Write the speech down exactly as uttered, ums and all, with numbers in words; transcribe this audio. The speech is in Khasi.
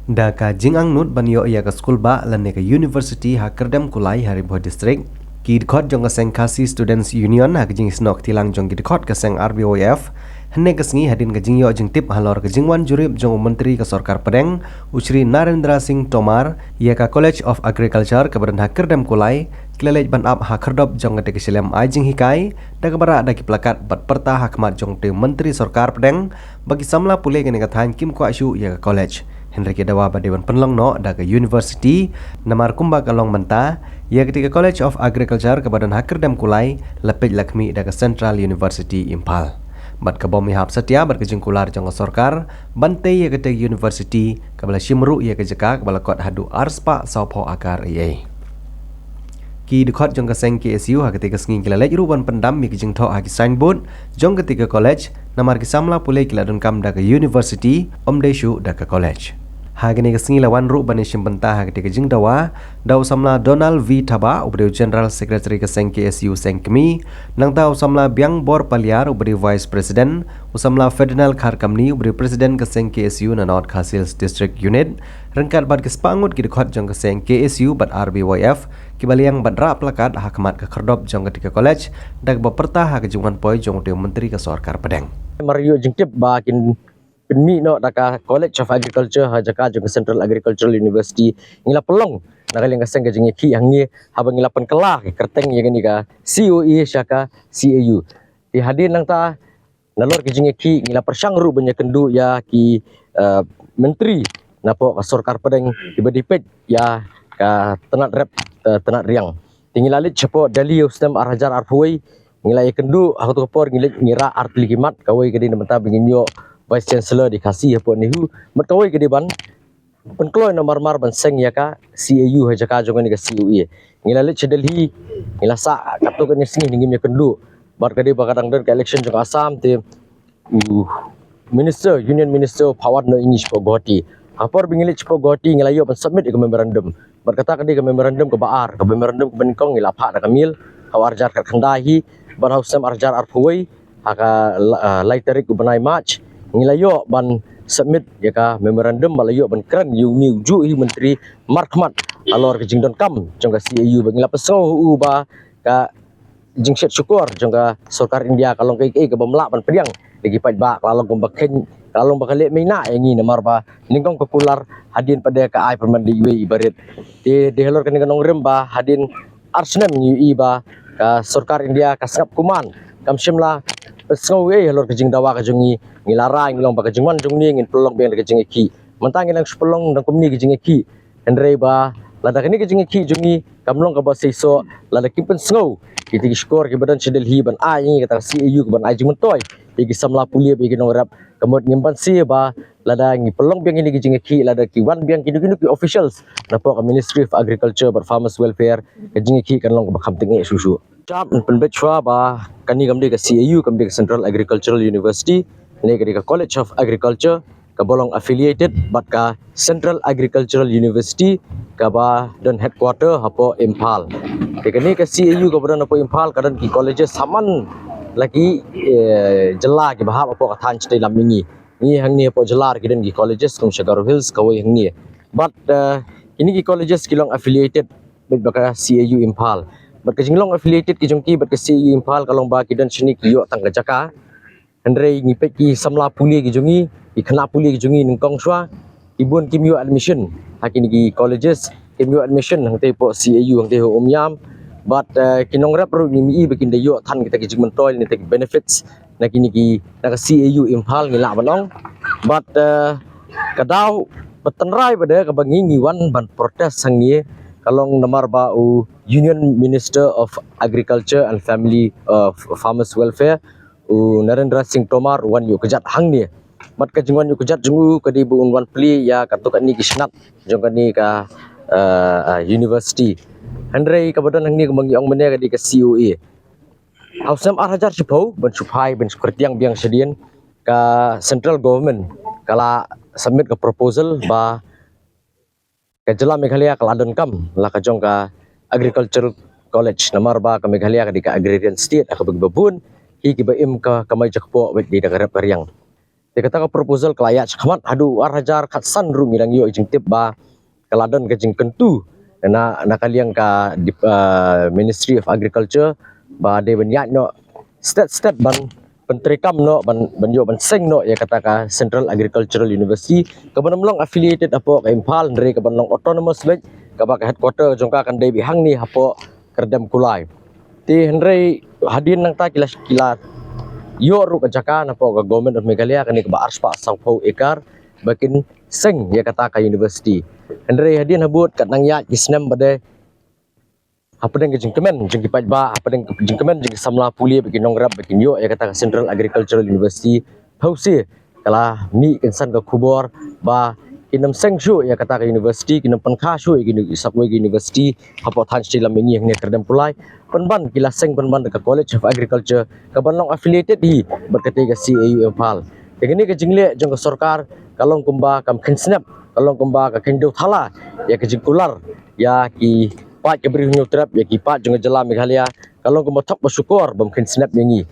Da ka jingangnud ban ïoh ïa ka skul bah lane ka university ha Kyrdemkulai ha Ri Bhoi District, ki dkhot jong ka seng Khasi Students Union ha ka jingsnoh ktilang jong ki dkhot ka seng R B Y F, hynne ka sngi hadien ka jingïoh jingtip halor ka jingwan jurip jong u Myntri ka Sorkar Pdeng, u Shri Narendra Singh Tomar, ïa ka College of Agriculture kaba don ha Kyrdemkulai, ki la leit ban ap ha khyrdop jong kata ka shlem ai jinghikai, da kaba rah da ki plakat bad pyrta ha khmat jong u Myntri Sorkar Pdeng, ba ki samla pule kane ka thaiñ kim kwah shuh ïa ka college. Hynrei ki dawa ba dei ban pynlong noh da ka university, namar kumba ka long mynta, ïa kata ka College of Agriculture kaba don ha Kyrdemkulai, la peit la khmih da ka Central University Imphal. Bad ka bym ïahap satia bad ka jingkular jong ka sorkar, ban tei ïa kata ka university, kaba la shim ruh ïa ka jaka, kaba la kot haduh arspah sawphew akar eiei. Ki dkhot jong ka seng K S U ha kata ka sngi ki la leit ruh ban pyndam ïa ki jingthoh ha ki signboard jong kata ka college, namar ki samla pule ki la donkam da ka university, ym dei shuh da ka college. Ha kane ka sngi la wan ruh ban ïashim bynta ha kata ka jingdawa da u samla Donald V Thabah, uba dei u General Secretary ka seng K S U seng kmie, nangta u samla Biangbor Paliar, uba dei u Vice President, u samla Ferdinand Kharkamni, uba dei u President ka seng K S U na North Khasi Hills District Unit, ryngkat bad ki spah ngut ki dkhot jong ka seng K S U bad R B Y F, kiba liang bad rah plakat ha khmat ka khyrdop jong kata ka college, da kaba pyrta ha ka jingwan poi jong u Myntri ka Sorkar Pdeng. Mar ïoh jingtip ba kin pynmih noh da ka College of Agriculture ha jaka jong ka Central Agricultural University, ngi la pynlong na ka liang ka seng ka jingïakhih hangne, haba ngi la pynkylla ka kyrteng ïa kane ka C O A sha ka C A U. Te hadien nangta, nalor ka jingïakhih ngi la pyrshang ruh ban ïakynduh ïa ki, eh, myntri napoh ka Sorkar Pdeng kiba dei peit ïa ka tnat rep, eh, tnat riang. Te ngi la leit shapoh Delhi ha u snem ar hajar arphew wei, ngi la ïakynduh, ha kato ka por ngi leit ngi rah ar tylli ki mat, kawei ka dei na bynta ba ngin ïoh Vice Chancellor dei Khasi hapoh NEHU, bad kawei ka dei ban pynkloi namar mar ban seng ïa ka C A U ha jaka jong kane ka C O A. Ngi la leit sha Delhi, ngi la sah katto katne sngi ne ngim ïakynduh. Bad ka dei ba ka dang don ka election jong ka Assam te u Minister, Union Minister u phah wad noh ïa ngi shapoh Guwahati. Ha ka por ba ngi leit shapoh Guwahati ngi la ïoh ban submit ïa ka memorandum. Bad kata ka dei ka memorandum kaba ar, ka memorandum kaba nyngkong ngi la phah da ka mail ha u ar hajar khatkhyndai hi, bad ha u snem ar hajar arphew wei, ha ka la-, ah, lai tarik u bnai March, ngi la ïoh ban submit ïa ka memorandum, ba la ïoh ban kren ïa une ujuh hi u myntri markhmat halor ka jingdonkam jong ka C A U, ba ngi la pynsngew ha u ba ka jingshet shukor jong ka sorkar India ka long kaei kaei kaba ym lah ban pdiang da ki paidbah, ka la long kumba kheiñ, ka la long ba ka leh maina ïa ngi namar ba nyngkong ka kular, hadien pat de ka ai pynban da iwei i barit. Te dei halor kane ka nongrim ba hadien ar snem ngi ïohi ba ka sorkar India ka sngap kuman, kam shym la pynsngew ei halor ka jingdawa ka jong ngi. Ngi la rai ngi long ba ka jingwan jong ngi ngin pynlong biang da ka jingïakhih. Mynta ngi dang shu pynlong dang kumne ka jingïakhih, hynrei ba lada kane ka jingïakhih jong ngi kam long kaba seisoh, lada kim pynsngew kita ki shkor kiba don sha Delhi ban ai ïa ngi kata ka C A U kaban ai jingmyntoi ïa ki samla pule bad ïa ki nongrep, ka mut ngim banse ba lada ngi pynlong biang kine ki jingïakhih, lada ki wan biang kino kino ki officials napoh ka Ministry of Agriculture bad Farmers Welfare, ka jingïakhih kan long kaba kham tyngeh shuh shuh. Jap, ngan pynbeit shuwa ba kane kam dei ka C A U, kam dei ka Central Agricultural University, ne ka dei ka College of Agriculture kaba long affiliated bad ka Central Agricultural University kaba don headquarter hapoh Imphal. Te kane ka C A U kaba don hapoh Imphal ka don ki colleges ha man la ki, eh, jylla kiba hap hapoh ka thaiñ shatei lam ïa ngi. Ngi hangne hapoh jylla ruh ki don ki colleges kum sha Garo Hills kawei hangne. Bad, eh, kine ki colleges ki long affiliated bad ka C A U Imphal. Bad ka jinglong affiliated ki jong ki bad ka C A U Imphal ka long ba ki don shane ki ïoh tang ka jaka. Hynrei ngi peit ki samla pule ki jong ngi, ki khynnah pule ki jong ngi nyngkong shuwa, ki bun kim ïoh admission ha kine ki colleges, kim ïoh admission hangtei hapoh C A U hangtei ha Umiam. Bad, eh, ki nongrep ruh ngim i ba kin da ïoh than kita ki jingmyntoi ne kita ki benefits na kine ki, na ka C A U Imphal ngi lah ban ong. Bad, eh, ka daw ba tynrai ba de kaba ngi ngi wan ban protest hangne ka long namar ba u Union Minister of Agriculture and Family, eh, Farmers Welfare, u Narendra Singh Tomar u wan ïuh kjat hangne. Bad ka jingwan ïuh kjat jong u ka dei ba un wan plie ïa katto katne ki shnat jong kane ka, eh, eh, university. Hynrei kaba don hangne kumba ngi ong mynne ka dei ka C O A. Ha u snem ar hajar shiphew, ban shu phai ban shu kyrtiang biang shadien, ka central government ka la submit ka proposal ba ka jylla Meghalaya ka la donkam la ka jong ka agricultural college, namar ba ka Meghalaya ka dei ka agrarian state, ha kaba kiba bun hi kiba im ka kamai jakpoh bad dei da ka rep ka riang. Te kata ka proposal ka la ïaid shakhmat haduh ar hajar khatsan ruh ngi dang ïoh jingtip ba ka la don ka jingkyntu na, na ka liang ka dip-, ah, Ministry of Agriculture ba dei ban ïaid noh step step ban pyntreikam noh ban, ban ïoh ban seng noh ïa kata ka Central Agricultural University kaban ym long affiliated hapoh ka Imphal hynrei kaban long autonomous beit kaba ka headquarter jong ka kan dei beit hangne hapoh Kyrdemkulai. Te hynrei hadien nangta ki la, ki la ïoh ruh ka jaka napoh ka Government of Meghalaya kane kaba arspah sawphew acre ba kin seng ïa kata ka university. Hynrei hadien habud kat nang ïaid ki snem ba dei hapdeng ka jingkmen jong ki paidbah, hapdeng ka jingkmen jong ki samla pule ba ki nongrep ba kin ïoh ïa kata ka Central Agricultural University. Phewse ka la mih kynsan ka khubor ba kin ym seng shuh ïa kata ka university, kin ym pynkha shuh ïa ki uni-, sa kawei ka university hapoh thaiñ Shillong mynne hangne Kyrdemkulai. Pynban ki la seng pynban da ka College of Agriculture kaban long affiliated hi bad kata ka C A U Imphal. Te kane ka jingleh jong ka sorkar ka long kumba kam kheiñ snep, ka long kumba ka kheiñ dewthala ïa ka jingkular ïa ki paid ka Bri u Hynñiewtrep, ïa ki paid jong ka jylla Meghalaya, ka long kumba thok ba shukor bym kheiñ snep ïa ngi.